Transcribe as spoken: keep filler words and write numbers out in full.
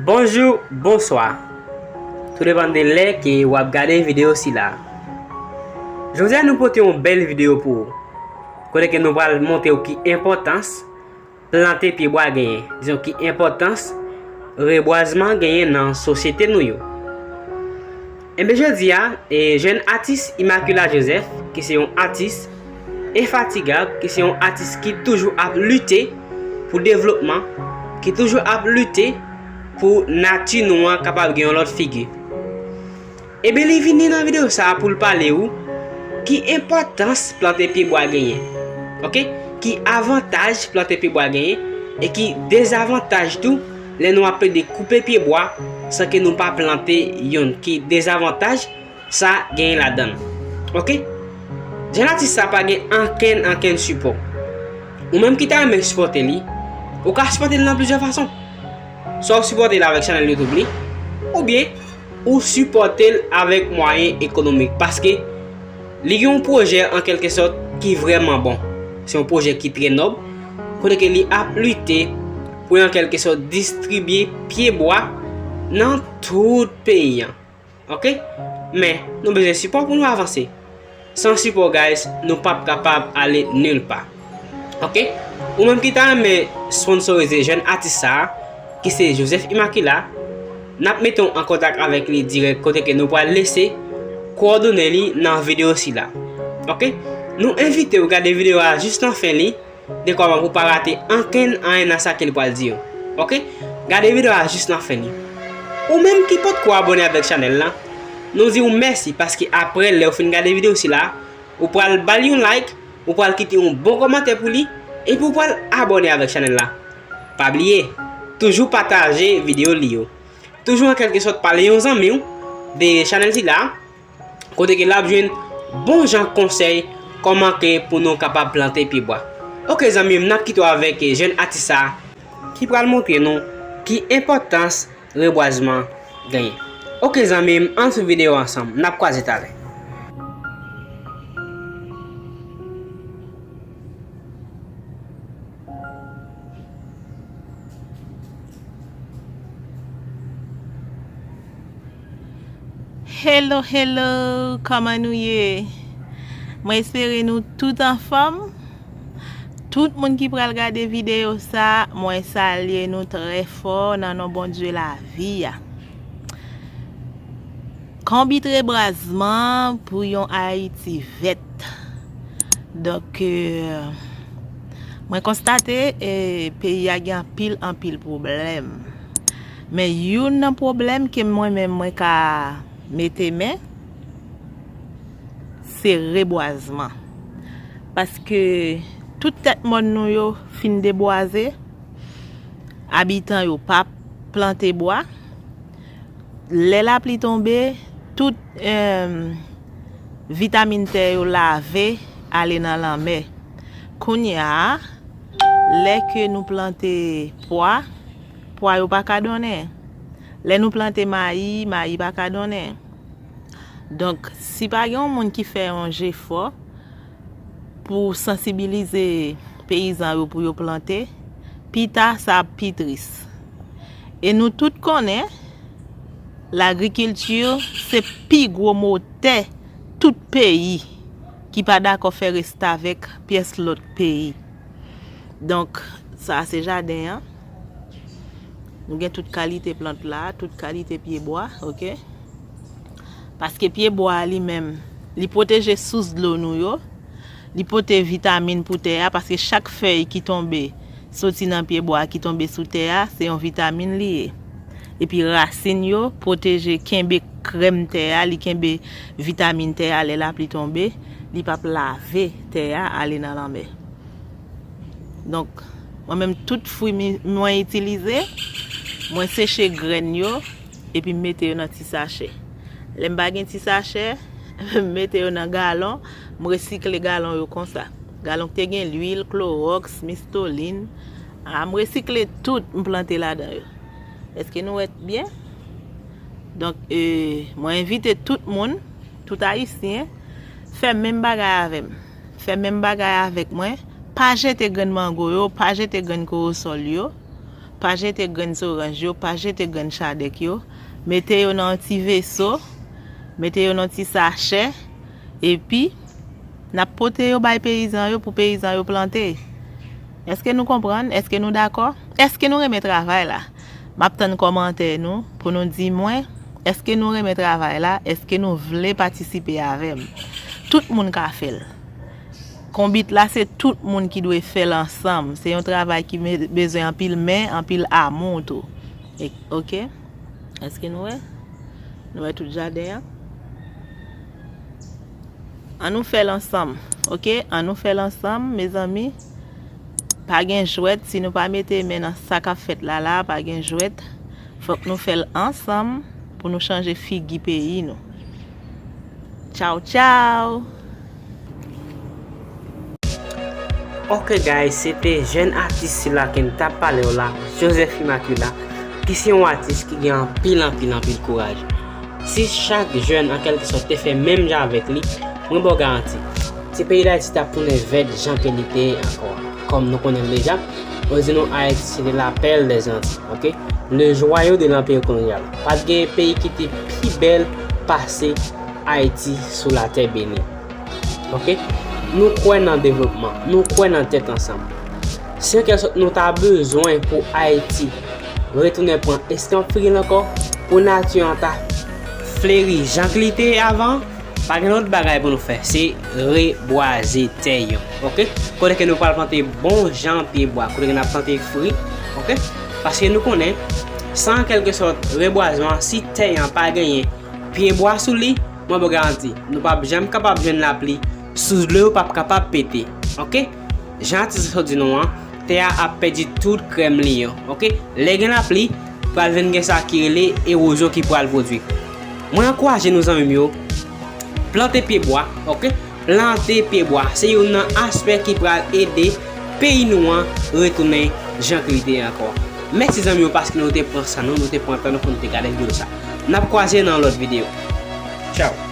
Bonjou, bonswa. Tou depann de lè ke w ap gade videyo sila. Jodi a nou pote yon bèl videyo pou ou. Kote ke nou pral montre w ki enpòtans plante pyebwa genyen. Dizon ki enpòtans rebwazman genyen nan sosyete nou yo. Enben jodi a, e, jèn atis Immaculée Joseph, ki se yon atis enfatigab, ki se yon atis ki toujou ap lite pou devlopman, ki toujou ap lite pou nati nou an kapab gen yon lòt figi. Ebyen, li vini nan videyo sa a pou l pale ou ki enpòtans plante pyebwa genyen. Oke? Ki avantaj plante pyebwa genyen e ki dezavantaj tou lè nou ap plede koupe pyebwa san ke nou pa plante yonn. Ki dezavantaj sa genyen ladan l. Oke? Jèn atis sa pa gen ankenn, ankenn sipò. Ou menm ki ta renmen sipòte li, ou ka sipòte l nan plizyè fason. Swa w sipòte l avèk chanèl YouTube li, oubyen ou sipòte l avèk mwayen ekonomik, paske li gen yon pwojè an kèlke sòt ki vrèman bon. Se yon pwojè ki trè nòb, kote ke li ap lite pou an kèlke sòt distribye pyebwa nan tout peyi an. Oke? Men, nou bezwen sipò pou nou avanse. San sipò, guys, nou p ap kapab ale nil pa. Oke? Ou menm ki ta renmen sponsorize jèn atis sa a, ki se Joseph Immaculée, n ap mete w an kontak avèk li dirèk kote ke nou pral lese kowòdone li nan videyo sila. Oke? Nou envite w gade videyo a jis nan fen li, de kòman pou pa rate ankenn anyen nan sa ke l pral di yo. Oke? Gade videyo a jis nan fen li. Ou menm ki potko abòne avèk chanèl la, nou di w mèsi paske aprè lè w fin gade videyo sila, ou pral ba l yon like, ou pral kite yon bon kòmantè pou li, epi ou pral abòne avèk chanèl la. Pa bliye, toujou pataje videyo li yo. Toujou an kèlke sòt pale yon zanmi w de chanèl sila, kote ke l ap jwenn bon jan konsèy kòman ke pou nou kapab plante pyebwa. Oke zanmi m, n ap kite w avèk jèn atis sa a ki pral montre nou ki enpòtans rebwazman genyen. Oke zanmi m, ann swiv videyo ansanm, n ap kwaze talè. Hello, hello, kòman nou ye? Mwen espere nou tout anfòm. Tout moun ki pral gade videyo sa, mwen salye nou trè fò nan non Bondye lavi a. Konbit rebwazman pou yon Ayiti vèt. Donk, e, mwen konstate, e, peyi a gen anpil, anpil pwoblèm. Men youn nan pwoblèm ke mwen menm mwen ka mete men, se rebwazman. Paske tout tèt mòn nou yo fin debwaze, abitan yo pa plante bwa. Lè lapli tonbe, tout, em, vitamin tè yo lave ale nan lanmè. Kounye a, lè ke nou plante pwa, pwa yo pa ka donnen. Lè nou plante mayi, mayi pa ka donnen. Donk, si pa gen yon moun ki fè yon jefò pou sansibilize peyizan yo pou yo plante, pita sa ap pi tris. E nou tout konnen, lagrikilti se pi gwo motè tout peyi ki pa dakò fè restavèk pyès lòt peyi. Donk, sa a se jaden an. Nou gen tout kalite plant la, tout kalite pyebwa, oke? Paske pyebwa a li menm, li pwoteje sous dlo nou yo, li pote vitamin pou tè a, paske chak fèy ki tonbe, soti nan pyebwa a ki tonbe sou tè a, se yon vitamin li ye. Epi rasin yo pwoteje, kenbe krèm tè a, li kenbe vitamin tè a lè lapli tonbe, li p ap lave tè a ale nan lanmè. Donk, mwen menm tout fwi mi, mwen itilize, mwen seche grenn yo, epi m mete yo nan ti sachè. Lè m pa gen ti sachè, m mete yo nan galon, m resikle galon yo konsa. Galon ki te gen lwil, klowòks, mistolin, a, m resikle tout, m plante ladan yo. Èske nou wè byen? Donk, e, mwen envite tout moun, tout Ayisyen, fè menm bagay avè m. Fè menm bagay avèk mwen. Pa jete grenn mango yo, pa jete grenn kowosòl yo. Pa jete grenn zoranj yo, pa jete grenn chadèk yo. Mete yo nan yon ti veso, mete yo nan ti sachè, epi n ap pote yo bay peyizan yo pou peyizan yo plante. Èske nou konprann? Èske nou dakò? Èske nou renmen travay la? M ap tann kòmantè nou pou nou di mwen, èske nou renmen travay la? Èske nou vle patisipe avè m? Tout moun ka fè l. Konbit la, se tout moun ki dwe fè l ansanm. Se yon travay ki me-, bezwen anpil men, anpil amou tou. E, oke? Èske nou wè? Nou wè tout jaden an? An nou fè l ansanm, oke? An nou fè l ansanm, mezanmi. Pa gen jwèt, si nou pa mete men nan sa k ap fèt la la, pa gen jwèt. Fòk nou fè l ansanm pou nou chanje figi peyi nou. Tchaw, tchaw! Ok guys, se te jèn atis sila ke n t ap pale w la, Joseph Immaculat, ki se yon atis ki gen anpil, anpil, anpil kouraj. Si chak jèn, an kèlkesòt, te fè menm jan avèk li, mwen ba w garanti, ti peyi Dayiti t ap tounen vèt jan ke li te ye ankò. Kòm nou konnen l deja, yo di nou Ayiti se te la perle des Antilles, ok? Le joyau de l'Empire colonial. Pa t gen peyi ki te pi bèl pase Ayiti sou latè beni. Ok? Nou kwè nan devlopman, nou kwè nan tèt ansanm. Si an kèlkesòt nou ta bezwen pou Ayiti retounen pran eskanp figi l ankò, pou nati an ta fleri jan ke li te ye avan, pa gen lòt bagay pou nou fè, se rebwaze tè yo. Ok? Kote ke nou pral plante bon jan pye bwa, kote ke n ap plante fwi, ok? Paske nou konnen, san an kèlkesòt rebwazman, si tè an pa genyen pye bwa sou li, mwen ba w garanti, nou p ap janm kapab jwenn lapli, sous dlo yo p ap kapab pete. Ok? Jan atis la sot di nou an, tè a ap pèdi tout krèm li yo. Ok? Lè gen lapli, pral vin gen sa ki rele ewozyon ki pral pwodui. Mwen ankouraje nou zanmi m yo, plante pye bwa, ok? Plante pye bwa, se youn nan aspè ki pral ede peyi nou an retounen jan ke li te ye ankò. Mèsi zanmi yo paske nou te pran san nou, nou te pran tan nou pou nou te gade videyo sa. N ap kwaze nan lòt videyo. Tchaw.